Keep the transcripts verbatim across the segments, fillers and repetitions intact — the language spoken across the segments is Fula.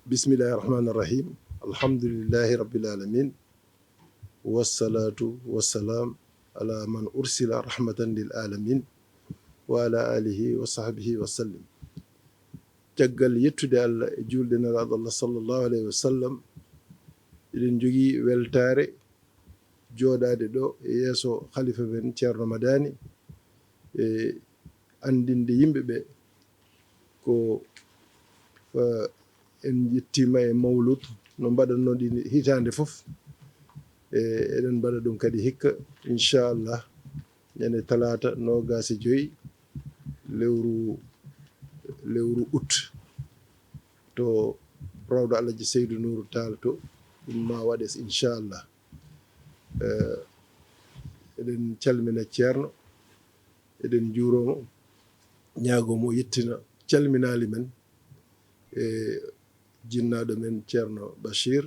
بسم الله الرحمن الرحيم. الحمد لله رب العالمين. والصلاة والسلام على من أرسل رحمة للعالمين وعلى آله وصحبه وسلم. Caggal yettude Allah e juulde Nelaaɗo Allah sallallahu alayhi wa sallam, eɗen njogii weltaare jooɗaade ɗo e yeeso Khalifa men Ceerno Madani, e anndinde yimɓe ɓe ko, eh, en yettiima e mawlud no mbaɗatnoo ɗi hitaande fof. E eɗen mbaɗa ɗum kadi hikka, inchallah, ñande talaata noogaas e joy lewru, lewru août, to Rawda Alhaji Seydou Nourou Tall to, ɗum ma waɗe inchallah. Eh, eɗen calmina Ceerno, eɗen njuuroo mo, ñaagoo mo o yettina calminaali men e jinnaaɗo men Ceerno Bachir,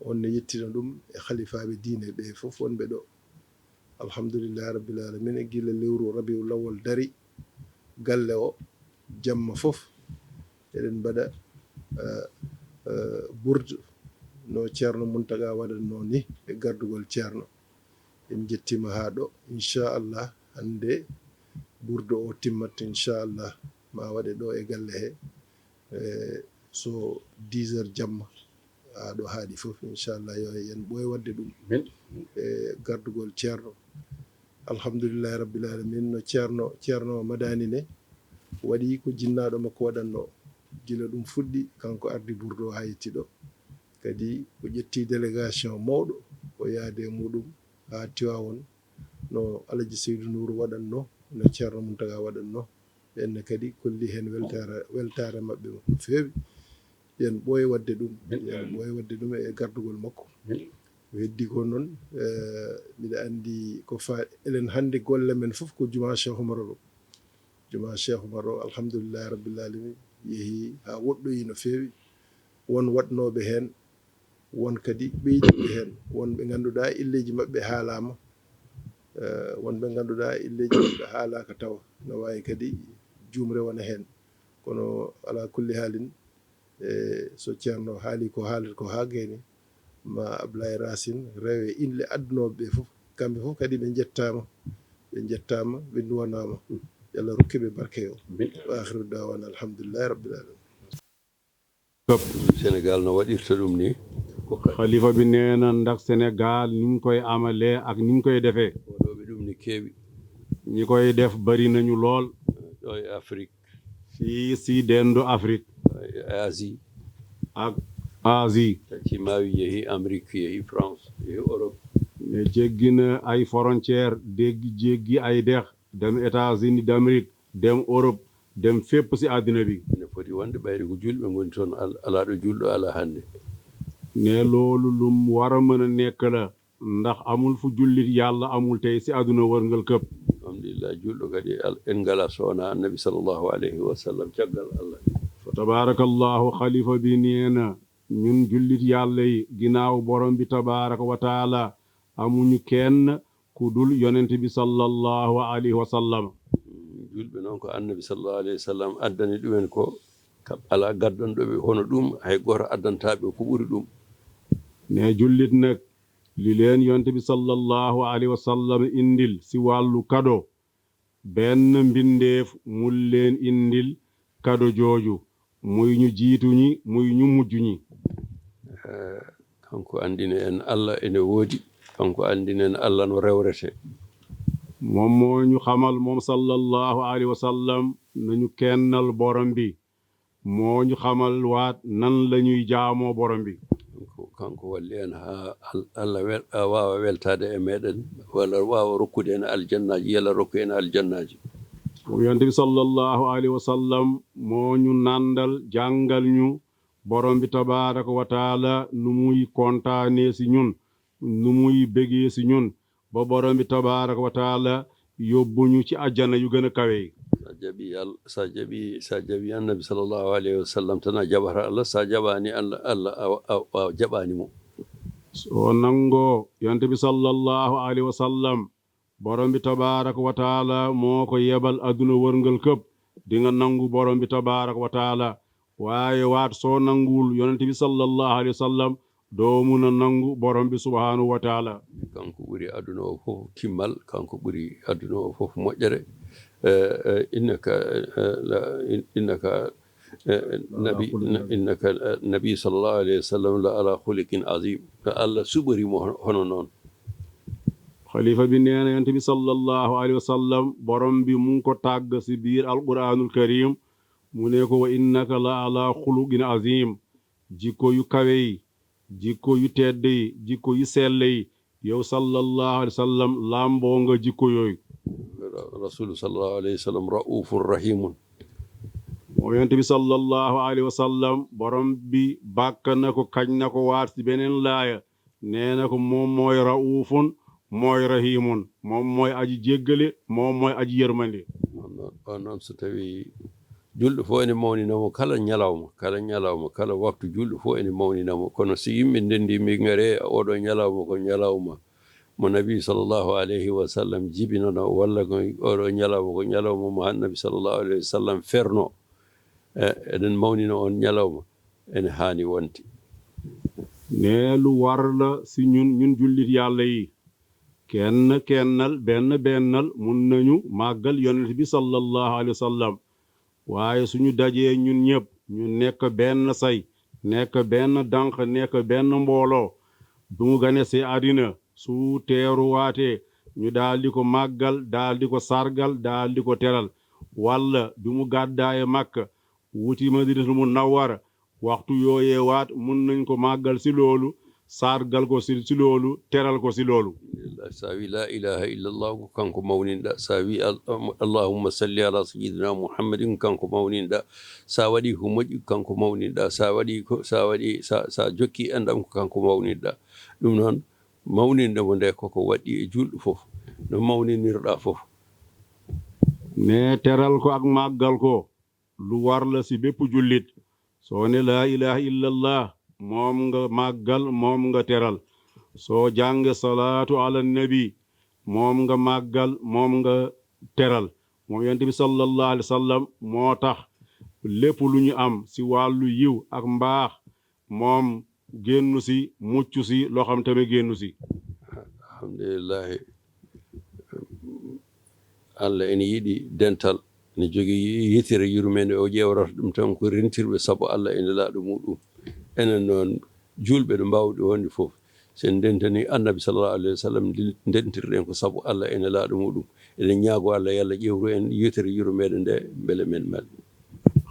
on ne yettina ɗum e halifaaɓe diine ɓe fof wonɓe ɗo. Alhamdulillahi rabbil alamin, e gila lewru rabiul awwal dari, galle o jamma fof eɗen mbaɗa, eh, eh, burdu no Ceerno Muntaga waɗatnoo ni e gardugol Ceerno. En njettiima haa ɗo, inchallah, hannde burdu o timmat, inchallah, ma waɗe ɗo e galle he, eh, so dix heures jamma. Haa ɗo haaɗi fof, inchallah, yo en ɓooy waɗde ɗum. Min. E gardugol Ceerno. Alhamdulillahi rabbil alamin, no Ceerno, Ceerno Madani ne waɗi ko jinnaaɗo makko waɗatnoo. Gila ɗum fuɗɗi, kanko ardi burdu o haa yetti ɗo. Kadi o ƴetti délégation mawɗo, o yaade muɗum haa Tiwaawoon, no Alaji Seydu Nuuru waɗatnoo, no Ceerno Muntaga waɗatnoo. Ɓenne kadi kolli heen weltaare, weltaare maɓɓe no feewi. Yen ɓooye waɗde ɗum, yen ɓooye waɗde ɗum e gardugol makko. Ko heddi ko noon, eh, miɗa anndi ko fa-, enen hannde golle men fof ko Jumaa Cheikh Oumar ɗo. Jumaa Cheikh Oumar ɗo, alhamdulillahi rabbil alamin, yehi haa woɗɗoyi no feewi. Won waɗnooɓe heen, won kadi ɓeydiiɓe heen, won ɓe ngannduɗaa illeeji maɓɓe haalaama, eh, won ɓe ngannduɗaa illeeji maɓɓe haalaaka tawa, no waawi kadi juumre wona heen. Kono alaa kulli haalin, eh, so Ceerno haali ko haalata ko haa gayni, ma Ablaye Racine rewe inle adunooɓe ɓe fof, kamɓe fof kadi ɓe njettaama, ɓe njettaama, ɓe nduwanaama. Yo Allah rokku ɓe barke o. Amin. Wa akhiru da'wana alhamdulillahi rabbil alamin. Sénégal no waɗirta ɗum ni. Khalifa bi nee na ndax Sénégal ni ñu koy amalee ak ni ñu koy defee. Waɗooɓe ɗum ni keewi. Ñi koy def bari nañu lool. Ɗo e Afrique. Fii si dendu Afrique. E Asie. Ak Asie. Tacci maawi yehi Amérique, yehi France, yehi Europe. Ne jéggi na ay frontière, dégg, jéggi ay dex, dem États-Unis d'Amérique, dem Europe, dem fépp si àddina bi. Ne foti wonde ɓayri ko julɓe ngoni toon, al-, alaa ɗo julɗo alaa hannde. Ne loolu lum war a mën a nekk la, ndax amul fu jullit Yàlla amul tey si àdduna wërngal këpp. Alhamdulillah, julɗo kadi al-, en ngala so wona Annabi sallallahu alayhi wa sallam, caggal Allah. Fa tabarakallahu, Khalifa bi nee na, ñun jullit Yàlla yi, ginnaaw Borom bi tabaraka wa taala, amuñu kenn ku dul Yonent bi sallallahu alayhi wa sallam. Julɓe noon ko Annabi sallallahu alayhi wa sallam addani ɗumen ko, ka-, alaa gaddanɗo ɓe hono ɗum, hay gooto addantaa ɓe ko ɓuri ɗum. Ne jullit nag, li leen Yonent bi sallallahu alayhi wa sallam indil si wàllu kado, benn mbindeef mul leen indil kado jooju, muy ñu jiitu ñi, muy ñu mujj ñi. Eh, kanko anndini en Allah ene woodi, kanko anndini en Allah no rewrete. Moom moo ñu xamal, moom sallallahu alayhi wa sallam, nañu kennal Borom bi. Moo ñu xamal waat nan la ñuy jaamoo Borom bi. Kanko, kanko walli en haa al-, Allah wel-, a waawa weltaade e meɗen, walla waawa rokkude en aljannaaji, yalla rokku en aljannaaji. Moom Yonent bi sallallahu alayhi wa sallam moo ñu nandal, jàngal ñu Borom bi tabaraka wa taala nu muy kontaanee si ñun, nu muy bégee si ñun, ba Borom bi tabaraka wa taala yóbbu ñu ci àjjana yu gën a kawe yi. Sa jaɓi Yàlla, sa jaɓi, sa jaɓi Annabi sallallahu alayhi wa sallam tan a jaɓata Allah, sa jaɓaani Allah, Allah a, a, a jaɓaani mo. So nangoo Yonent bi sallallahu alayhi wa sallam, Borom bi tabaraka wa taala moo ko yebal àdduna wërngal këpp, di nga nangu Borom bi tabaraka wa taala. Waaye waat so nanngul yonente bi sallallahu alayhi wa sallam, doomu na nanngu borom bi subhanahu wa taala. Kanko ɓuri aduna o fof timmal, kanko ɓuri aduna o fof moƴƴere. Eh, eh, innaka eh, la- in- innaka eh, nabi innaka eh, nabi sallallahu alayhi wa sallam la ala khuliqin azim. Allah suɓorimo hono- hono noon. Khalifa bi nee na yonente bi sallallahu alayhi wa sallam, borom bi mu ngi ko tàgg si biir alquranul karim, mu ne ko wa innaka la ala khuluqin azim. Jikko yu kawe yi, jikko yu tedd yi, jikko yu sell yi, yow sallallahu alayhi wa sallam lamboo nga jikko yooyu. Rasulu sallallahu alayhi wa sallam raufun rahimun. Moom yonente bi sallallahu alayhi wa sallam, borom bi bàkk na ko, kañ na ko waat si beneen laaya, nee na ko moom mooy raufun, mooy rahimun. Moom mooy aji jéggale, moom mooy aji yërmande. On noon so tawi julɗo fof ene mawninamo kala ñalawma, kala ñalawma, kala waktu, julɗo fof ene mawninamo. Kono so yimɓe ndenndi, mbi ngare oɗo ñalawma ko ñalawma mo nabi sallallahu alayhi wa sallam jibinano, walla ko oɗo ñalawma ko ñalawma mo annabi sallallahu alayhi wa sallam ferno. E eɗen mawnina on ñalawma, ene haani wonde. Ne lu war la si ñun, ñun jullit yàlla yi, kenn kennal, benn bennal, mun nañu màggal yonent bi sallallahu alayhi wa sallam. Waaye suñu dajee ñun ñëpp, ñu nekk benn say, nekk benn danq, nekk benn mbooloo, bi mu ganesee àddina, su teeruwaatee, ñu daal di ko màggal, daal di ko sargal, daal di ko teral. Walla bi mu gàddaaye Makka wuti Madinatul Munawwara, waxtu yooyee waat mun nañ ko màggal si loolu, sargal ko si si loolu, teral ko si loolu. Sa wi la ilaha illallah ko kanko mawninɗa, sa wi allahumma salli ala sayyidina muhammadin ko kanko mawninɗa, sa waɗi ko moƴƴi ko kanko mawninɗa, sa waɗi ko sa waɗi sa sa jokki enɗam ko kanko mawninɗa. Ɗum noon, mawninɗe mo nde koko waɗɗi e julɗo fof, no mawninirɗa fof. Ne teral ko ak màggal ko lu war la si bépp jullit. Soo ne laa ilaha illallah, moom nga màggal, moom nga teral. Soo jànge salaatu ala nabi, moom nga màggal, moom nga teral. Moom yonent bi sallallahu alayhi wa sallam moo tax lépp lu ñu am si wàllu yiw ak mbaax, moom génnu si, mucc si, loo xam tamit génnu si. Alhamdulillahi. Allah ene yiɗi dental, ene jogii yitere yurmeende, o ƴeewrata ɗum tan ko rentirɓe sabu Allah e nelaaɗo muɗum. Enen noon, juulɓe ɗo mbaawɗi wonde fof, so en ndentanii Annabi sallallahu alayhi wa sallam, ndentirɗen ko sabu Allah e nelaaɗo muɗum. Eɗen ñaago Allah yo Allah ƴeewru en yitere yurmeende nde, mbele men mel.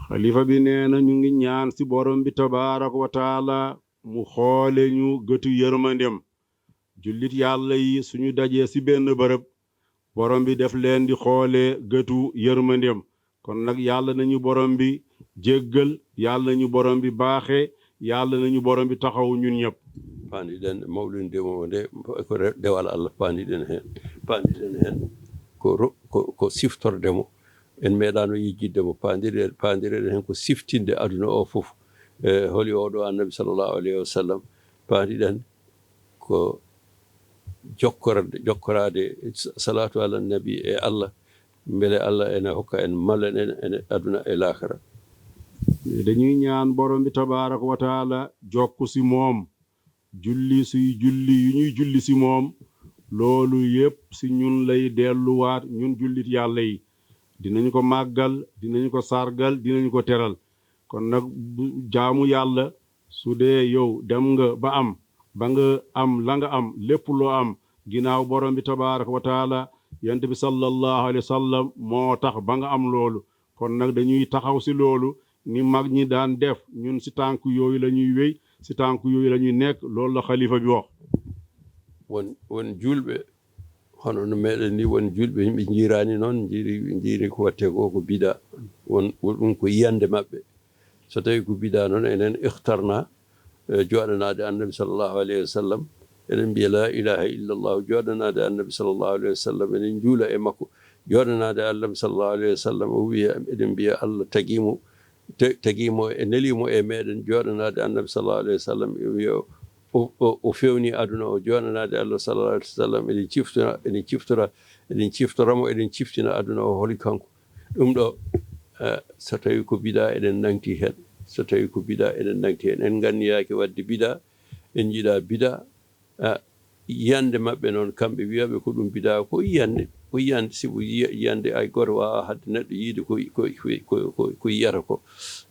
Xalifa bi nee na ñu ngi ñaan si borom bi tabaaraka wa taala mu xoole ñu gëtu yërmandem. Jullit yàlla yi suñu dajee si benn bërëb, borom bi def leen di xoolee gëtu yërmandem. Kon nag yàlla nañu borom bi jéggal, yàlla nañu borom bi baaxee, yàlla nañu borom bi taxaw ñun ñëpp. Paandiɗen mawlinde mo nde ko re- dewal Allah, paandiɗen heen. Paandiɗen heen ko ro- ko ko siftorde mo. En meeɗaano yejjitde mo. Paandiɗen paandiɗen heen ko siftinde aduna o fof. E holi oɗo Annabi sallallahu alayhi wa sallam? Paandiɗen ko jokkorde, jokkoraade salaatu ala nabi e Allah, mbele Allah ene hokka en malen en ene aduna e laakara. Dañuy ñaan borom bi tabaaraka wa taala jokku si moom, julli si julli yu ñuy julli si moom, loolu yépp si ñun lay delluwaat, ñun jullit yàlla yi. Dinañu ko màggal, dinañu ko sargal, dinañu ko teral. Kon nag bu- jaamu yàlla, su dee yow dem nga ba am, ba nga am la nga am, lépp loo am, ginnaaw borom bi tabaaraka wa taala, yonent bi sallallahu alayhi wa sallam moo tax ba nga am loolu. Kon nag dañuy taxaw si loolu, ni mag ñi daan def, ñun si tànk yooyu la ñuy wéy, si tànk yooyu la ñuy nekk. Loolu la xalifa bi wax. Won won juulɓe hono no meɗen ni, won juulɓe yimɓe jiiraani noon, jiiri jiiri ko watte ko ko bida. Won won ɗum ko yiyande maɓɓe. So tawi ko bida noon, enen ikhtarna e jooɗanaade Annabi sallallahu alayhi wa sallam, eɗen mbiya la ilaha illallah, jooɗanaade Annabi sallallahu alayhi wa sallam, eɗen njuula e makko. Jooɗanaade Annabi sallallahu alayhi wa sallam, o wiya eɗen mbiya Allah tagii mo, te- tagii mo e nelii mo e meɗen. Jooɗanaade Annabi sallallahu alayhi wa sallam, o wiya o- o o fewni aduna o. Jooɗanaade Allah sallallahu alayhi wa sallam, eɗen ciftora eɗen ciftora eɗen ciftora mo, eɗen ciftina aduna o holi kanko. Ɗum ɗo, eh, so tawi ko bida, eɗen nangti heen. So tawii ko bidaa enen nangti heen, en nganniyaaki waɗde bidaa, en njiɗaa bidaa, a, yiyannde maɓɓe noon, kamɓe wiyooɓe ko ɗum bidaa, ko yiyannde, ko yiyannde, sibu yiya-, yiyannde hay gooto waawaa haɗde neɗɗo yiyde ko, ko, ko, ko, ko, ko yiyata ko.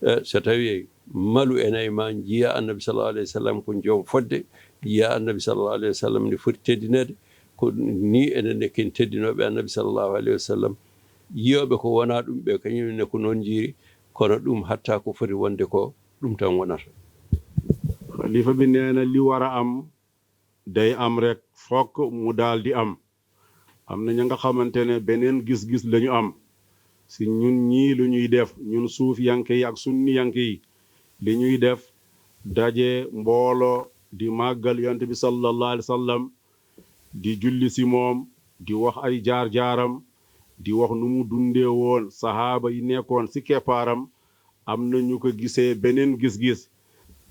Eh, so tawii malu ene e ma njiya Annabi sallallahu alayhi wa sallam ko joom fodde, njiya Annabi sallallahu alayhi wa sallam ne foti teddineede, ko ni enen ne ken teddinooɓe Annabi sallallahu alayhi wa sallam. Yiyooɓe ko wonaa ɗum ɓe, kañum ne ko noon njiyri, kono ɗum hatta ko foti wonde ko, ɗum tan wonata. Xalifa bi nee na li war a am, day am rek, fokk mu daal di am. Am na ña nga xamante ne beneen gis-gis la ñu am. Si ñun ñii lu ñuy def, ñun suufiyanke yi ak sunniyanke yi, li ñuy def, daje mbooloo di màggal Yonent bi sallallahu alayhi wa sallam, di julli si moom, di wax ay jaar-jaaram, di wax nu mu dundee woon, sahaaba yi nekkoon si keppaaram, am na ñu ko gisee beneen gis-gis.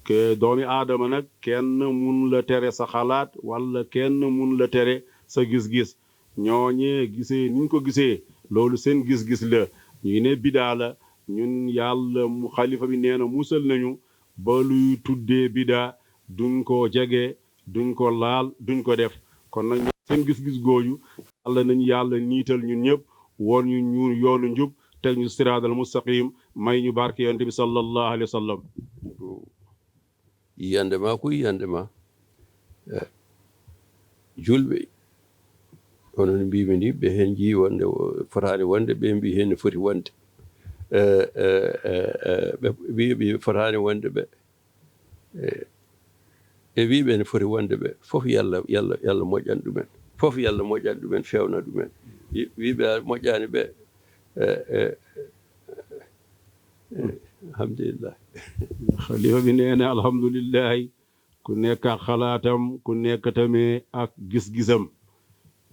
Ke doomi Aadama nag, kenn mun la tere sa xalaat, wala kenn mun la tere sa gis-gis. Ñooñee gisee niñ ko gisee, loolu seen gis-gis la. Ñu ne bidaa la, ñun Yàlla mu, xalifa bi nee na musal nañu ba luy tuddee bidaa, duñ ko jege, duñ ko laal, duñ ko def. Kon nag, seen gis-gis gooju, Yàlla nañu Yàlla niital ñun ñëpp, woon ñu, ñu yoonu njub, teg ñu siraatal mustaqim, may ñu barke Yonent bi sallallahu alayhi wa sallam. Yiyannde ma ko yiyannde ma. Eh, julɓe, hono no mbiimi ni, ɓe heen njii wonde o fotaani wonde, ɓe mbii heen ne foti wonde. Eh, eh, eh, eh, ɓe mbii ɓe fotaani wonde ɓe. Eh, ɓe mbii ɓe ne foti wonde ɓe. Fof Yalla, Yalla, Yalla moƴƴan ɗumen. Fof Yalla moƴƴan ɗumen, feewna ɗumen. Wi-, wii ɓe a moƴƴaani ɓe. Eh, eh, eh, alhamdulillah. Xalifa bi nee na alhamdulillahi, ku nekk ak xalaatam, ku nekk tamit ak gis-gisam.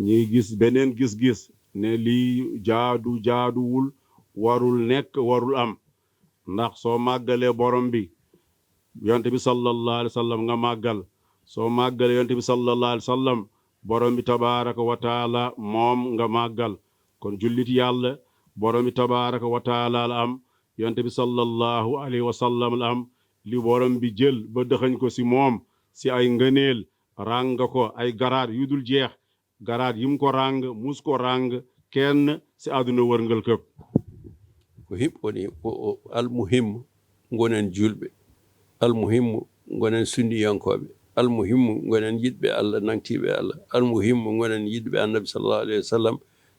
Ñi gis beneen gis-gis ne lii jaadu, jaaduwul, warul nekk, warul am. Ndax soo màggalee borom bi, Yonent bi sallallahu alayhi wa sallam nga màggal. Soo màggalee Yonent bi sallallahu alayhi wa sallam, borom bi tabaaraka wa taala moom nga màggal. Kon jullit Yàlla, borom bi tabaaraka wa taala la am, Yonent bi sallallahu alayhi wa sallam la am, li borom bi jël ba dëxañ ko si moom, si ay ngëneel, ràng ko ay garaat yu dul jeex, garaat yim ko ràng, mus ko ràng kenn si àdduna wërngal këpp. Ko hiɓ woni ko o almuhimmu, ngonen julɓe. Almuhimmu, ngonen sunniyankooɓe. Almuhimmu, ngonen yiɗɓe Allah, nangtiiɓe Allah. Almuhimmu, ngonen yiɗɓe Annabi sallallahu alayhi wa sallam,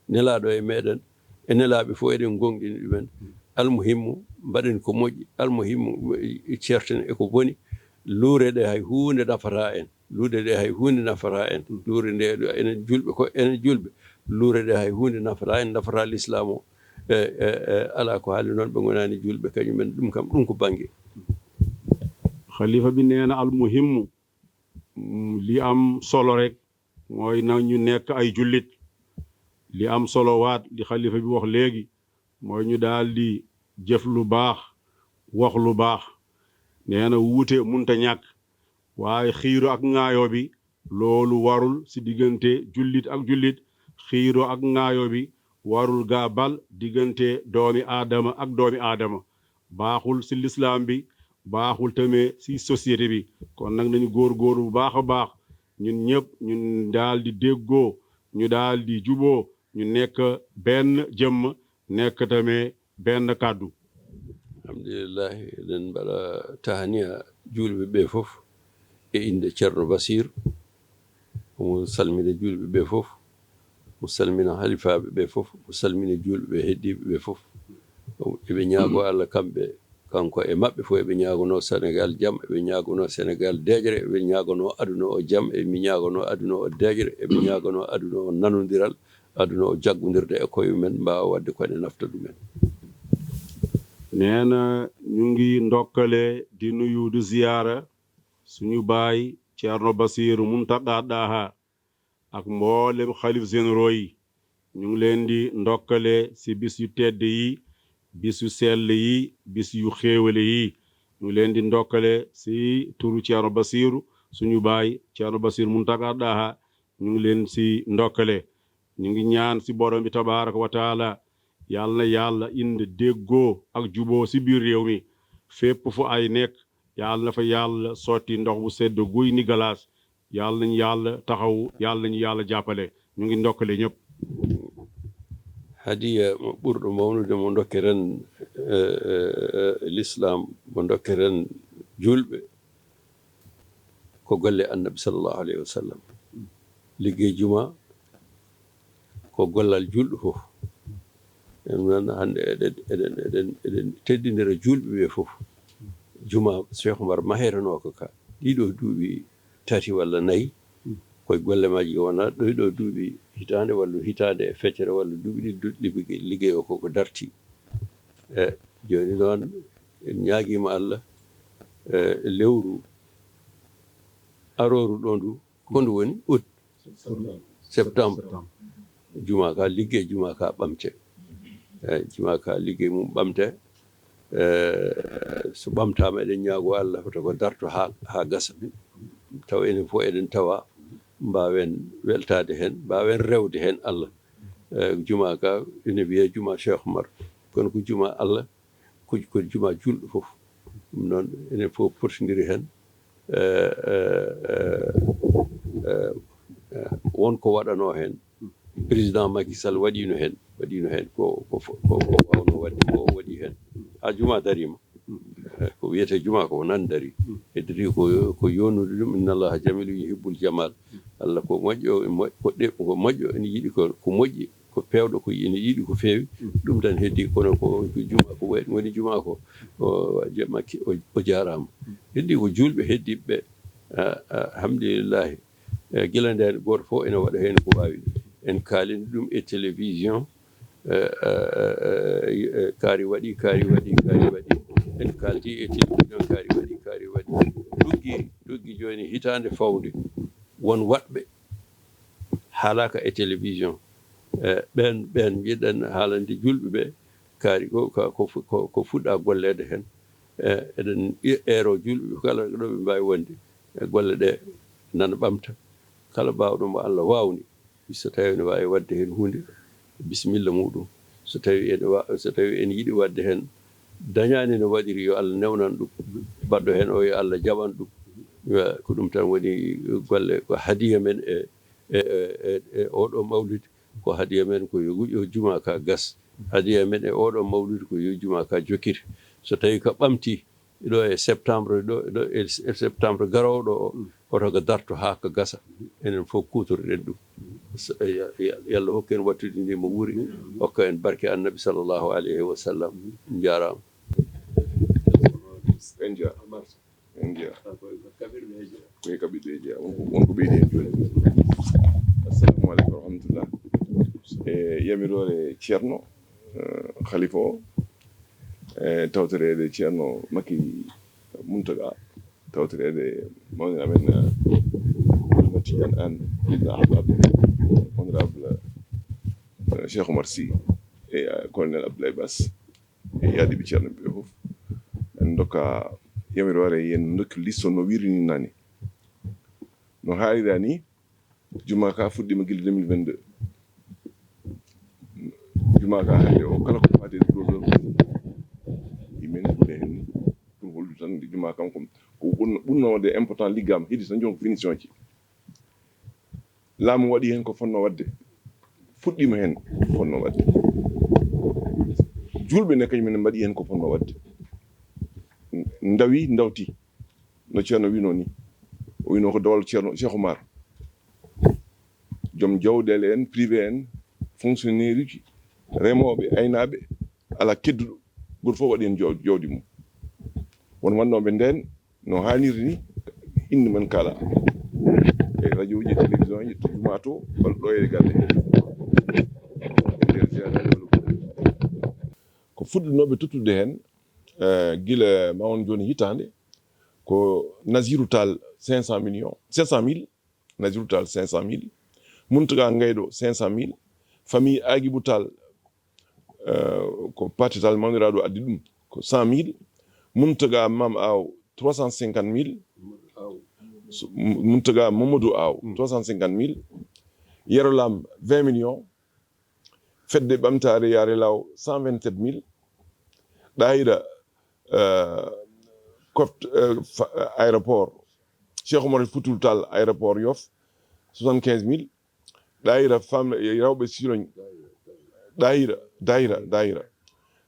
nelaaɗo e meɗen, e nelaaɓe fof eɗen gonɗini ɗumen. Almuhimmu, mbaɗen ko moƴƴi. Almuhimmu, ceerten e ko boni. Luure ɗe hay huunde nafataa en. Luure ɗe hay huunde nafataa en. Luure nde, enen julɓe ko, enen julɓe. Luure ɗe hay huunde nafataa en, nafataa lislaam o. E, e, e, alaa ko haali noon, ɓe ngonaani julɓe, kañumen, ɗum kam, ɗum ko bannge. Xalifa bi nee na almuhimmu, mm, li am solo rek mooy na ñu nekk ay jullit. Li am solo waat, li xalifa bi wax léegi, mooy ñu daal di jëf lu baax, wax lu baax. Nee na wuute munta ñàkk, waaye xiiro ak ŋaayoo bi, loolu warul si diggante jullit ak jullit. Xiiro ak ŋaayoo bi warul gaa bal diggante doomi Aadama ak doomi Aadama. Baaxul si lislaam bi, baaxul tamit si société bi. Kon nag nañu góorgóorlu bu baax a baax, ñun ñëpp, ñun daal di déggoo, ñu daal di juboo, ñu nekk benn jëmm, nekk tamit benn kàddu. Alhamdulillahi, eɗen mbaɗa tahniya juulɓe ɓe fof e innde Ceerno Basiir. Omo salmina juulɓe ɓe fof, mo salmina halifaaɓe ɓe fof, mo salmina juulɓe ɓe heddiiɓe ɓe fof. Eɓe ñaagoo Allah kamɓe, kanko e maɓɓe fof, eɓe ñaagonoo Senegaal jam, eɓe ñaagonoo Senegaal deeƴre, eɓe ñaagonoo aduna o jam, eɓe ñaagonoo aduna o deeƴre, eɓe ñaagonoo aduna o nanondiral, aduna o jaggondirde e koye mumen, mbaawa waɗde ko ene nafta ɗumen. Nee na ñu ngi ndokkale, di nuyu, di ziyaara suñu baay Ceerno Basiiru Muntaqa Daha ak mboolem xalif généraux yi. Ñu ngi leen di ndokkale si bis yu tedd yi, bis yu sell yi, bis yu xéewale yi. Ñu ngi leen di ndokkale si turu Ceerno Basiiru, suñu baay Ceerno Basiiru Muntaqa Daha. Ñu ngi leen si ndokkale. Ñu ngi ñaan si borom bi tabaaraka wa taala, Yàlla na Yàlla indi déggoo ak juboo si biir réew mi. Fépp fu ay nekk, Yàlla na fa Yàlla sotti ndox bu sedd guy ni galaas. Yàlla nañu Yàlla taxaw, Yàlla nañu Yàlla jàppale. Ñu ngi ndokkale ñëpp. Hadiya mo ɓurɗo mawnude mo ndokkeren, eh, eh, eh, l'islam, mo ndokkeren julɓe, ko golle Annabi sallallahu alayhi wa sallam. Liggey juma ko gollal julɗo fof. En noon hannde eɗen, eɗen, eɗen, eɗen teddindira julɓe ɓe fof. Juma Cheikh Oumar mahetenoo ko ka ɗiɗo duuɓi tati walla nayi, koye golle majji wona ɗo, ɗo duuɓi hitaande walla hitaande e feccere walla duuɓi ɗiɗi du-, liggey, liggey o koko darti. E jooni noon en ñaagiima Allah, e lewru arooru ɗo ndu, ko ndu woni? Août, septembre. Juma ka liggey, juma ka ɓamte. E juma ka liggey mum ɓamte. E so ɓamtaama eɗen ñaago Allah hoto ko darto haa, haa gasa. Tawa enen fof eɗen tawa, mbaawen weltaade heen, mbaawen rewde heen Allah. E juma ka ene wiyee juma Cheikh Oumar, kono ko juma Allah, ko, ko juma julɗo fof. Ɗum noon enen fof potondiri heen. E, e, e, e, e, won ko waɗanoo heen. Président Macky Sall waɗiino heen, waɗiino heen ko, ko, ko, ko waawnoo waɗde ko o waɗi heen. Haa juma dariima. E, ko wiyetee juma ko nan darii. Hedditi ko, ko yoonude ɗum, inna Allaha jamilun yuhibbul jamal. Allah ko moƴƴo, mo-, ko ɗe-, ko moƴƴo ene yiɗi ko, ko moƴƴi, ko peewɗo ko ene yiɗi ko feewi. Ɗum tan heddi, kono ko, ko juma ko wa-, woni juma ko. O, je-, Makki, o, o jaaraama. Heddi ko julɓe heddiiɓe. A, a, alhamdulillahi. E, gila ndeen gooto fof ene waɗa heen ko waawi. En kaalini ɗum e télévision. E, e, e, e, kaari waɗi, kaari waɗi, kaari waɗi. En kaalti e télévision, kaari waɗi, kaari waɗi. Doggi, doggi jooni hitaande fawnde. Won waɗɓe haalaaka e télévision. E, ɓeen, ɓeen njiɗen haalande julɓe ɓe, kaari ko, ko, ko fu-, ko, ko fuɗɗa golleede heen. E, eɗen e-, eero julɓe ɓe kala ɗo ɓe mbaawi wonde. E golle ɗe nana ɓamta. Kala baawɗo mo Allah waawni, so tawi ene waawi waɗde heen huunde, bisimilla muɗum. So tawi ene wa-, so tawi ene yiɗi waɗde heen, dañaani no waɗiri, yo Allah newnan ɗum. Baɗɗo heen o, yo Allah jaɓan ɗum. Wa-, ko ɗum tan woni golle, ko hadiya men e, e, e, e, e oɗo mawlid, ko hadiya men ko yo, yo juma ka gas. Hadiya men e oɗo mawlid ko yo juma ka jokkita. So tawi ka ɓamti, ɗo e septembre, ɗo, ɗo e, e septembre garoowo ɗo o, hoto ko darto haa ko gasa. Enen fof kuutorɗen ɗum. So, ya-, ya-, yo Allah hokku en wattude nde mo wuuri, hokka en barke Annabi sallallahu alayhi wa sallam. Njaaraama. En njaaraama. En njaaraama. Ko e kaɓirɗe he jeyaa. Won ko, won ko ɓeydi heen jooni. Assalamu aleykum wa rahmatullah. E yamiroore Ceerno, eh, Khalifa o, e tawtoreede Ceerno Makki Muntaga, tawtoreede mawni amen, eh, Ahmad Tidiane Anne, président Ahbab, honorable, eh, Cheikh Oumar Sy, e, eh, colonel Abdoulaye Bass, e yaadiiɓe Ceerno ɓe fof. En ndokka yamiroore, yen ndokki listo no wirini nani. No haalira ni, juma ka fuɗɗiima gila deux mille vingt-deux. Juma ka hannde o, kala ko faati e ɗo ɗo, yimen ɓure heen ni. Pour hollude tan, juma kam ko, ko ɓurno, ɓurnoode important liggaama, heedi tan joom finition ji. Laamu waɗi heen ko fotnoo waɗde, fuɗɗiima heen ko fotnoo waɗde. Juulɓe ne, kañum en mbaɗi heen ko fotnoo waɗde. Ndawi, ndawti, no Ceerno wiynoo ni. O wiynoo ko dowal Ceerno Cheikh Oumar. Joom jawɗeele en, privé en, fonctionnaire uji, remooɓe, aynaaɓe, alaa kedduɗo. Gooto fof waɗi heen jaw-, jawdi mum. Won wannooɓe ndeen, no haaniri ni, innde men kaala e radio ji, e télévision ji, to juma to, walla ɗo e galle. E nder ziyaara walla ko. Ko fuɗɗinooɓe tottude heen, eh, gila ma won jooni hitaande, ko Nazirou Tall cinq cent millions, cinq cent mille, Nazirou Tall cinq cent mille, Mountaga Ngaydo cinq cent mille, famille Agibou Tall, eh, ko Pathé Tall mawniraaɗo addi ɗum, ko cent mille, Mountaga Mame Aw trois cent cinquante mille, so, Mountaga Mamadou Aw trois cent cinquante mille, Yero Lam vingt millions, Fedde Ɓamtaare Yaare Law cent vingt-sept mille, Ɗaayira euh, copte, euh, fa- euh, aéroport, Cheikh Omar Foutiyou Tall aéroport Yoff, soixante-quinze mille. Daïra femme, euh, rewɓe Ciloñ, daïra daïra daïra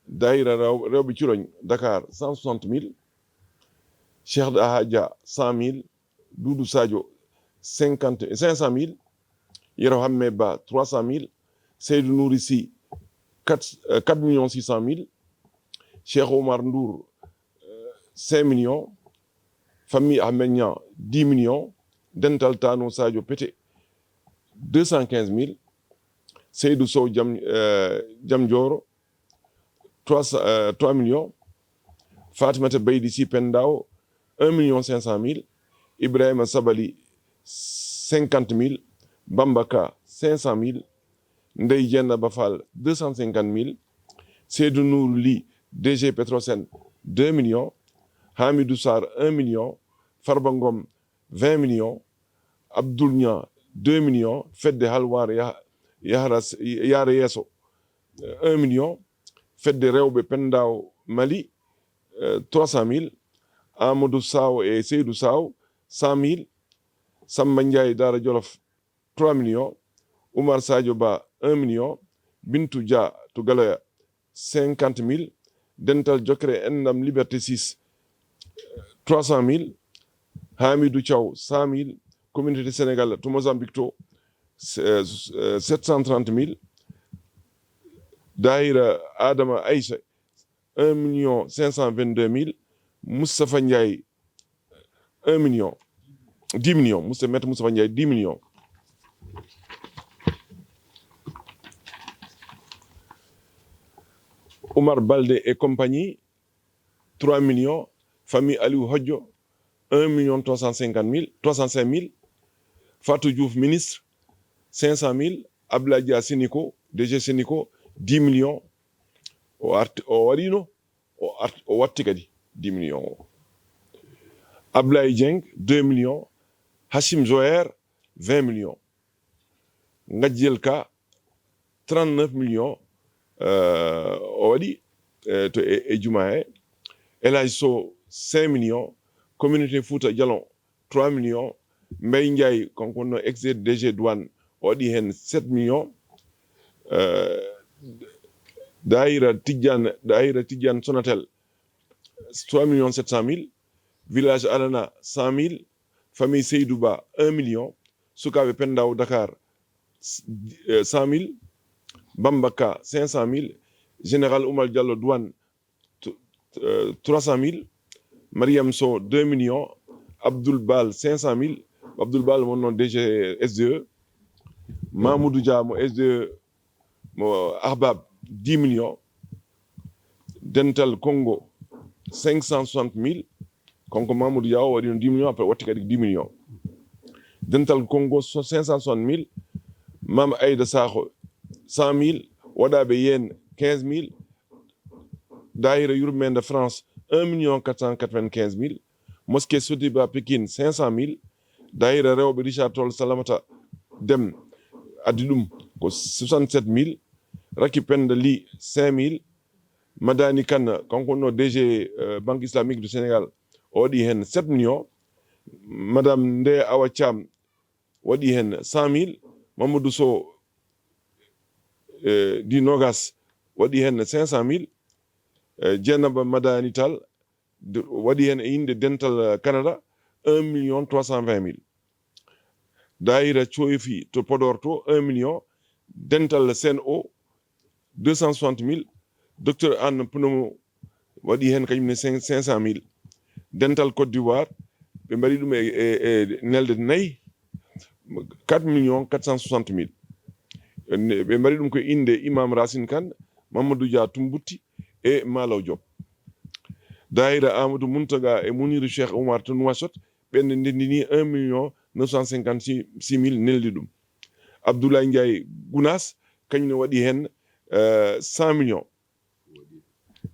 daïra rew- rewɓe Ciloñ Dakar, cent soixante mille. Cheikh Daha Dia, cent mille. Doudou Sadio, cinquante cinq cent mille. Yero Hamme Ba, trois cent mille. Seydou Nouri Sy, quatre euh, quatre millions six cent mille. Cheikh Omar Ndour, euh, cinq millions. Famille Ahmed Niang, dix millions. Dental Tano Sadio Pete, deux cent quinze mille. Seydou Sow Jam euh, Jam Dioro, trois cents euh, trois millions. Fatimata Baydi Sy Pendao, un million cinq cent mille. Ibrahima Sabali, cinquante mille. Bamba Ka, cinq cent mille. Ndeye Dieynaba Fall, deux cent cinquante mille. Seydou Nour Ly, D G Petrosen, deux millions. Hamidou Sarr, un million. Farba Ngom, vingt millions. Abdoul Niang, deux millions. Fedde Halwar Yah- Yahra- Yahra Yesso, euh, un million. Fedde rewɓe Pendao Mali, euh, trois cent mille. Amadou Saw et Seydou Saw, cent mille. Samba Ndiaye Dara Jolof, trois millions. Oumar Sadio Ba, un million. Bintou Dia to Galoya, cinquante mille. Dental Jokre Endam Liberté six, trois cent mille. Hamidou Thiaw, cent mille. Communauté Sénégal to Mozambique to, euh, euh, sept cent trente mille. Daïra Adama Aïssa, un million cinq cent vingt-deux mille. Moustapha Ndiaye, un million, dix millions. Moustapha, Maître Moustapha Ndiaye, dix millions. Omar Balde et compagnie, trois millions. Famille Aliou Hodjo, un million trois cent cinquante mille, trois cent cinq mille. Fatou Diouf, ministre, cinq cent mille. Abdoulaye Dia Sénico, D G Sénico, dix millions. O arti, o waɗino, o art- o watti kadi dix millions o. Ablaye Dieng, deux millions. Hachim Zoher, vingt millions. Ngadjel Ka, trente-neuf millions, euh, o waɗi, euh, to e, e juma he. El Hadj Sow, cinq millions. Communauté Fouta Djalon, trois millions. Mbaye Ndiaye, kanko wonno ex D G douane, o waɗi heen sept millions. Euh, Daïra Tidiane, Daïra Tidiane Sonatel, trois millions sept cent mille. Village Alana, cent mille. Famille Seydou Ba, un million. Sukaaɓe Pendaw Dakar, euh, cent mille. Bamba Ka, cinq cent mille. Général Oumar Diallo, douane, t- euh, trois cent mille. Mariam Sow, deux millions. Abdoul Bal, cinq cent mille. Abdoul Bal, mon nom D G S D E. Mamoudou Dia, mo S D E, mo Ahbab, dix millions. Dental Congo, cinq cent soixante mille. Kanko Mamoudou Dia o waɗino dix millions, après watti kadi dix millions. Dental Congo, so cinq cent soixante mille. Mame Aïda Sakho, cent mille. Waɗaɓe Yeen, quinze mille. Daïra Yurmende France, un million quatre cent quatre-vingt-quinze mille. Mosquée Sodiba Pikine, cinq cent mille. Daïra rewɓe Richard Toll Salamata Dem addi ɗum ko soixante-sept mille. Raki Penda Ly, cinq mille. Madani Kane, kanko wonno D G, euh, Banque Islamique du Sénégal, o waɗi heen sept millions. Madame Ndeye Awa Thiam waɗi heen cent mille. Mamadou Sow, euh, di Nogas, waɗi heen cinq cent mille. Euh, Dieynaba Madani Tall, de- waɗi heen e innde Dental, euh, Canada, un million trois cent vingt mille. Daïra Coyfi to Podor to, un million. Dental Sen O, deux cent soixante mille. Docteur Anne Pneumo waɗi heen kañum ne cinq cent mille. Dental Côte d'Ivoire, ɓe mbaɗi ɗum e, e, e nelde nayi, quatre millions quatre cent soixante mille. Ne- ɓe mbaɗi ɗum ko innde Imam Racine Kane, Mamadou Dia Tumbutti e Malaw Diop. Daïra Amadou Mountaga e Mouniru Cheikh Oumar to Nouakchott, ɓen ne ndendini un million neuf cent cinquante-six mille, neldi ɗum. Abdoulaye Ndiaye Gounass, kañum ne waɗi heen, euh, cent millions.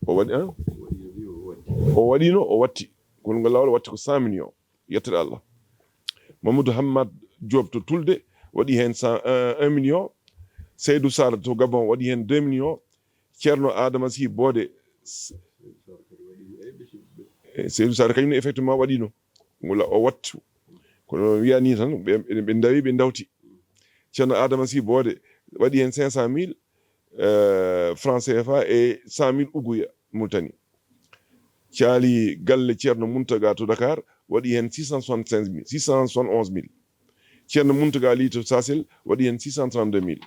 O waɗi, hein? O waɗino, o watti. Konngol laawol watti ko cent millions. Yettere Allah. Mamadou Hammad Diop to Tulde waɗi heen cent, euh, un million. Seydou Sarr to Gabon waɗi heen deux millions. Ceerno Adama Sy Boode, E Seydou Sarr kañum ne, effectivement, waɗiino. Ngula o wattu. Kono wiya ni tan, ɓe, ɓe, ɓe ndawi, ɓe ndawti. Ceerno Adama Sy Boode waɗi heen cinq cent mille, euh, francs C F A e cent mille uguya Mauritanie. Caali galle Ceerno Muntaga to Dakar waɗi heen six cent soixante-quinze mille, six cent soixante-onze mille. Ceerno Muntaga Ly to Sasel waɗi heen six cent trente-deux mille.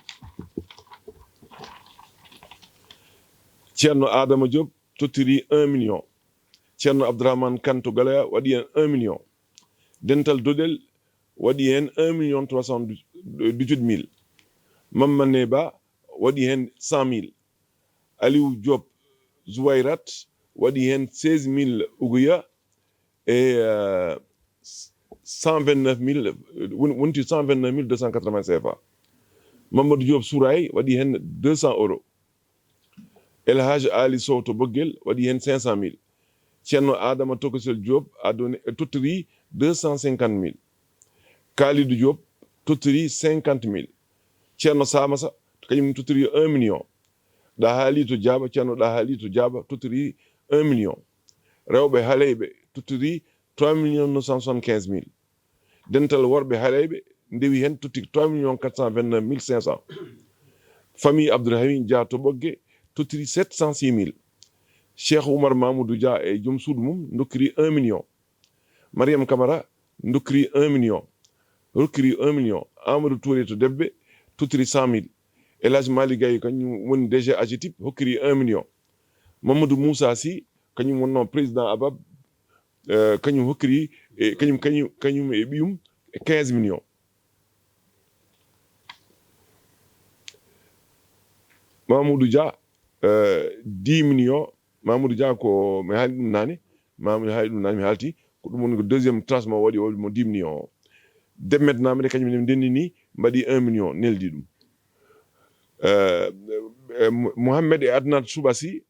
Ceerno Adama Diop tottiri un million. Ceerno Abdourahmane Kane to Galoya waɗi heen un million. Dental Doɗel waɗi heen un million trois cent dix-huit mille. Mammane Ba waɗi heen cent mille. Aliou Diop Zouwayrat waɗi heen seize mille uguya e, euh, cent vingt-neuf mille, won-, wonti cent vingt-neuf mille deux cent quatre-vingts C F A. Mamadou Diop Souraye waɗi heen deux cents euros. El Hadj Ali Sow to Boggel waɗi heen cinq cent mille. Ceerno Adama Tokosel Diop adoni, tottiri deux cent cinquante mille. Kalidou Diop tottiri cinquante mille. Ceerno Samasa, kañum tottiri un million. Ɗahaali to Jaaba, Ceerno Ɗahaali to Jaaba tottiri un million. Rewɓe Haleyɓe tottiri trois millions neuf cent soixante-quinze mille. Dental worɓe Haleyɓe ndewi heen, totti trois millions quatre cent vingt-neuf mille cinq cents. Famille Abdourahim Dia to Ɓogge tottiri sept cent six mille. Cheikh Oumar Mamoudou Dia e joom suudu mum ndokkiri un million. Mariam Camara ndokkiri un million. Rokkiri un million. Amadou Touré to Debbe tottiri cent mille. El Hadj Mali Gaye kañum woni D G A G E T I P, hokkiri un million. Mamadou Moussa Sy, kañum wonno président ABAB, euh, kañum hokkiri, e, kañum, kañum, kañum e ɓiyum quinze millions. Mamoudou Dia, euh, dix millions. Mamoudou Dia ko mi haali ɗum naane. Mamoudou haali ɗum naane, mi haalti. Ko ɗum woni ko deuxième tranche mo waɗi o mo dix millions o. Demet Namde kañum ne ndendini, mbaɗi un million, neldi ɗum. Euh, euh, Mo-, Mohamed e Adnan Soubassi,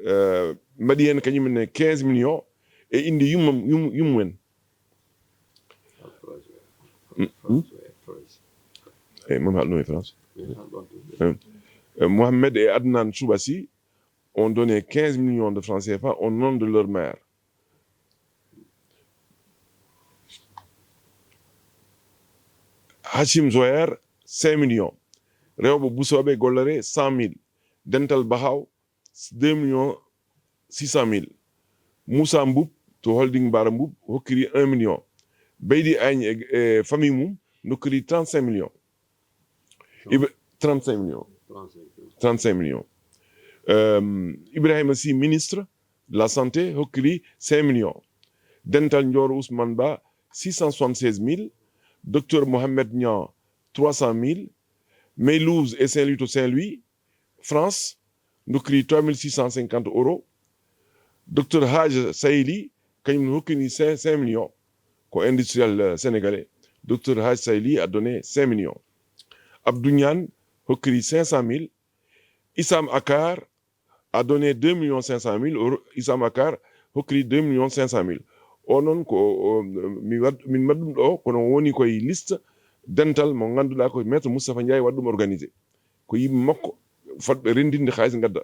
euh, mbaɗi heen kañum ne quinze millions e indi yummam-, yum-, yummumen. Hmm? Hmm? Eh, moom haal ɗum e France. Eh, eh, Mohamed et Adnan Soubassi ont donné quinze millions de francs C F A au nom de leur maire. Hachim Zoyer, cinq millions. Rewɓe Busooɓe Golloree, cent mille. Dental Bahaw, deux millions six cent mille. Moussa Mboup to Holding Bara Mboup hokkiri un million. Beydi Agne e, e famille mum ndokkiri trente-cinq millions. Ibe-, trente-cinq millions. Trente-cinq millions. Euh, Ibrahima Sy, ministre de la Santé, hokkiri cinq millions. Dental Ndioro Ousmane Ba, six cent soixante-seize mille. Docteur Mohamed Niang, trois cent mille. Meylouz et Saint-Louis to Saint-Louis, France, ndokkiri trois mille six cent cinquante euros. Docteur Hadj Sayli, kañum ne hokkiri cinq, cinq millions. Ko industriel, euh, sénégalais. Docteur Hadj Sayli a donné cinq millions. Abdou Niane hokkiri cinq cent mille. Issam Akar a donné deux millions cinq cent mille euros. Issam Akar hokkiri deux millions cinq cent mille. O noon ko, o, mi wad-, min mbaɗ ɗum ɗo, kono woni koye liste dental mo ngannduɗaa ko Maître Moustapha Ndiaye waɗi ɗum organisé. Ko yimɓe makko fotɓe renndinde kaalis ngadda,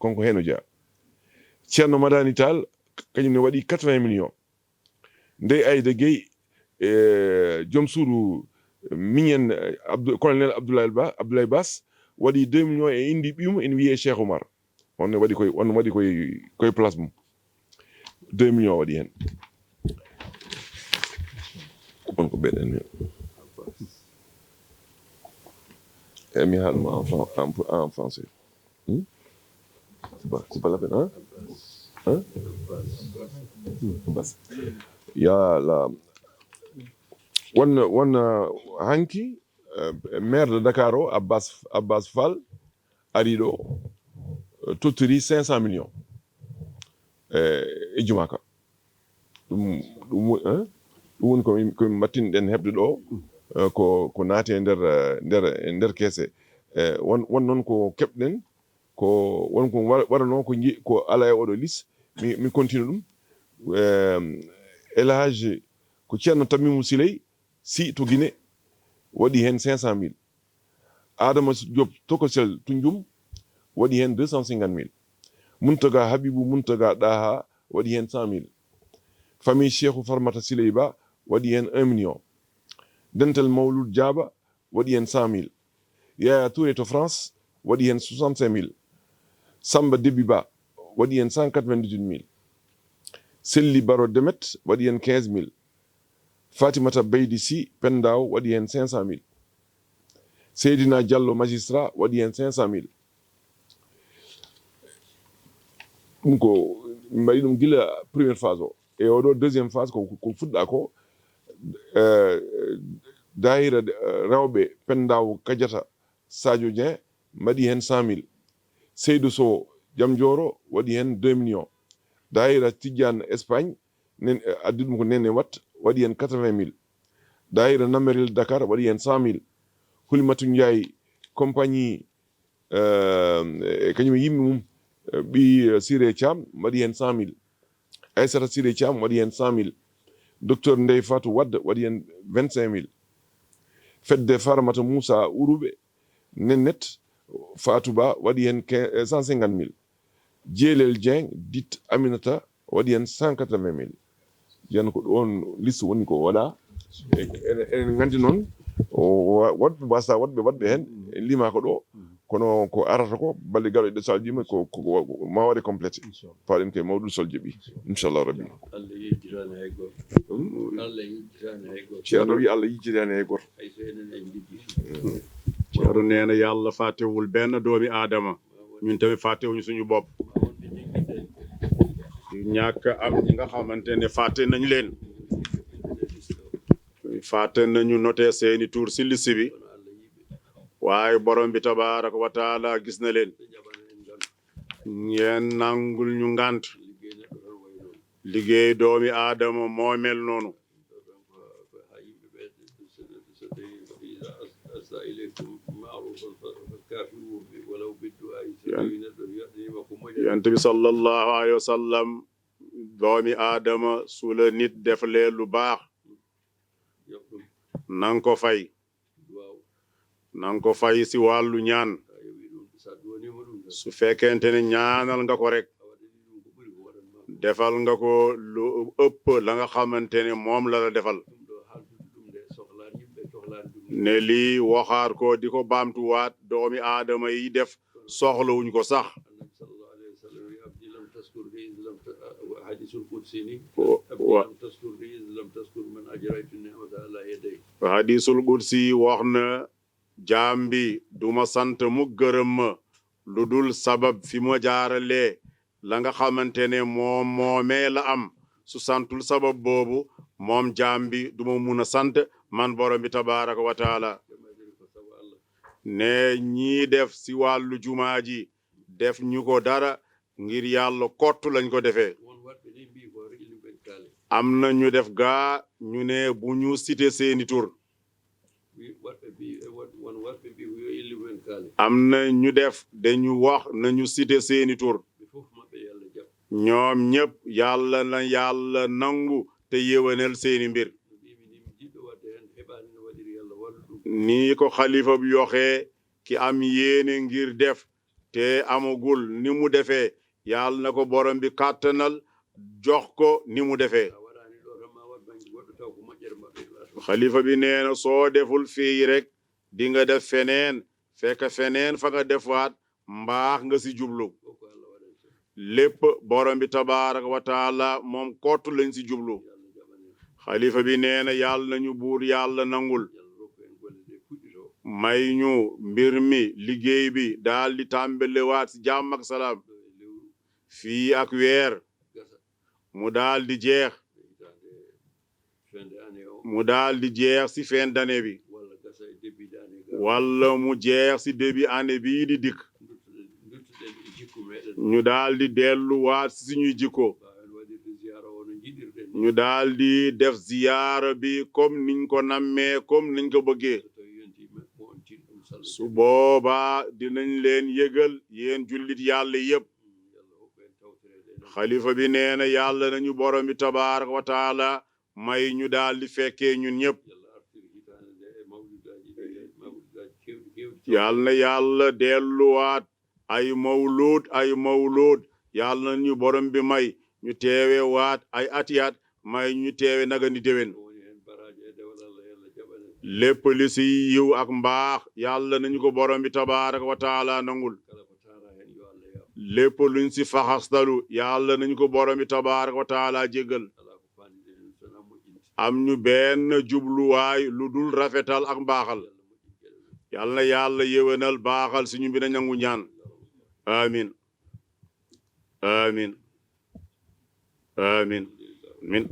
kanko heen o jeyaa. Ceerno Madani Tall, kañum ne waɗi quatre-vingts millions. Ndeye Aïda Gueye, e joom suudu miñen, eh, Abdou-, colonel Abdoulaye Ba, Abdoulaye Bass, waɗi deux millions e indi ɓiyum ene wiyee Cheikh Oumar. On ne waɗi koye, on waɗi koye, koye place mum. Deux millions waɗi heen. Ko on ko ɓeɗen heen. E mi haal mo en fran-, en, en français. Hmm? C'est pas, c'est pas la peine, hein? Hein? Hmm, Abbas. Ya la, won, won, euh, hanki, euh, maire de Dakar o, Abbas, Abbas Fall, ari ɗo, euh, tottiri cinq cent millions, euh, e jumaka. Ɗum, ɗum wo-, hein? Ɗum woni ko min, ko min mbattinɗen heɓde ɗo, eh, ko, ko naati e nder, eh, nder, e nder keese. Eh, won, won noon ko keɓɗen, ko won ko wa-, waɗanoo ko nji-, ko alaa e oɗo lis. Mi, mi continue ɗum. Em, El Hadj ko Ceerno Tammimu Siley Sy to Guinée waɗi heen cinq cent mille. Adama Diop Tokosel to Njum waɗi heen deux cent cinquante mille. Muntaga Habibu Muntaga Ɗaha waɗi heen cent mille. Famille Cheikhou Farmata Siley Ba waɗi heen un million. Dental Mawlud Diaba waɗi heen cent mille. Yaya Touré to France waɗi heen soixante-cinq mille. Samba Debi Ba waɗi heen cent quatre-vingt-dix-huit mille. Selli Baro Demet waɗi heen quinze mille. Fatimata Baydi Sy Pendaw waɗi heen cinq cent mille. Seydina Diallo magistrat waɗi heen cinq cent mille. Ɗum ko mbaɗi ɗum gila première phase o. E oɗo deuxième phase ko ko fuɗɗa ko, eh, daayira, eh, rewɓe Pendaw Kadiata Sadio Dieng mbaɗi heen cent mille. Seydou Sow Jam Jooro waɗi heen deux millions. Daayira Tidiane Espagne nen, eh, addi ɗum ko Nene Wat waɗi heen quatre-vingt mille. Daayira Namerel Dakar waɗi heen cent mille. Hulimatu Ndiaye compagnie, eh, e kañum e yimɓe mum, eh, ɓii, eh, Siré Thiam waɗi heen cent mille. Aissata Siré Thiam waɗi heen cent mille. Docteur Ndeye Fatou Wade waɗi heen vingt-cinq mille. Fedde Farmata Moussa Ouroube Nennet Fatou Ba waɗi heen quinze, eh, cent cinquante mille. Jeelel Dieng dit Aminata waɗi heen cent quatre-vingt mille. Yen ko ɗoon liste woni ko waɗa. E, eɗen, eɗen nganndi noon, o, wa-, waɗɓe mbasa, waɗɓe, waɗɓe heen, en limaaka ɗo, kono ko arata ko, balɗe garoɗe ɗe so Alla jaɓiima, ko, ko, ko, ko ma waɗe complété. Inchallah. Paaɗen koye mawɗo Sol Jaɓi. Inchallah Rabbi. Allah yejjitaani hay gooto. Allah yejjitaani hay gooto. Ceerno wi Allah yejjitaani hay gooto. Hay so enen en njejjiti. Ceerno neena yo Allah fàttewul benn doomi Aadama. Ñun tamit fàttewuñu suñu bopp. Ñàkk am ñi nga xamante ne fàtte nañ leen. Fàtte nañu noté seeni tur si liste bi. Waaye borom bi tabaaraka wa taala gis na leen. Ngeen nangul ñu ngant. Liggéey doomi Aadama moo mel noonu. Yonent bi sallallahu alayhi wa sallam, doomi Aadama, su la nit defalee lu baax, nang ko fay. Nang ko fay si wàllu ñaan. Su fekkente ne ñaanal nga ko rek, defal nga ko lu ëpp la nga xamante ne moom la la defal. Ne lii waxaat ko, di ko baamtuwaat, doomi Aadama yi def soxlawuñ ko sax. Wa-, wa-, Hadiisul Qudsi wax na, jaam bi, duma sant mu gërëm ma lu dul sabab fi ma jaaralee la nga xamante ne moom moomee la am. Su santul sabab boobu, moom jaam bi, duma mun a sant man borom bi tabaaraka wa taala. Ne ñii def si wàllu jumaa ji, def ñu ko dara, ngir Yàlla kott lañ ko defee. Am na ñu def gaa ñu ne bu ñu cité seeni tur. Am na ñu def dañu wax nañu cité seeni tur. Ñoom ñépp Yàlla na Yàlla nangu te yéwénal seeni mbir. Ni ko xalifa bi yoxee, ki am yéene ngir def te amagul ni mu defee, Yàlla na ko borom bi kàttanal, jox ko ni mu defee. Xalifa bi nee na soo deful fii rek, di nga def feneen, fekk feneen fa nga defaat, mbaax nga si jublu. Lépp borom bi tabaaraka wa taala moom kott lañ si jublu. Xalifa bi nee na Yàlla nañu buur Yàlla nangul. May ñu mbir mi, liggéey bi daal di tàmbalewaat si jàmm ak salaam. Fii ak weer, mu daal di jeex. Mu daal di jeex si fin d'année bi. Walla mu jeex si début année bii di dikk. Ñu daal di delluwaat si suñuy jikko. Ñu daal di def ziyaara bi comme niñ ko nammee, comme niñ ko bëggee. Su boobaa dinañ leen yëgal, yéen jullit Yàlla yépp. Xalifa bi nee na Yàlla nañu borom bi tabaaraka wa taala may ñu daal di fekkee ñun ñépp. Yàlla na Yàlla delluwaat ay mawluud, ay mawluud. Yàlla nañu borom bi may ñu teewe waat ay ati at, may ñu teewe nagani déwén. Lépp li si yiw ak mbaax, Yàlla nañu ko Borom bi tabaaraka wa taala nangul. Lépp luñ si faxastalu, Yàlla nañu ko Borom bi tabaaraka wa taala jéggal. Am ñu benn jubluwaay lu dul rafetal ak mbaaxal. Yàlla na Yàlla yéwénal, baaxal si ñu bi na ñangu ñaan. Amin. Amin. Amin. Amin.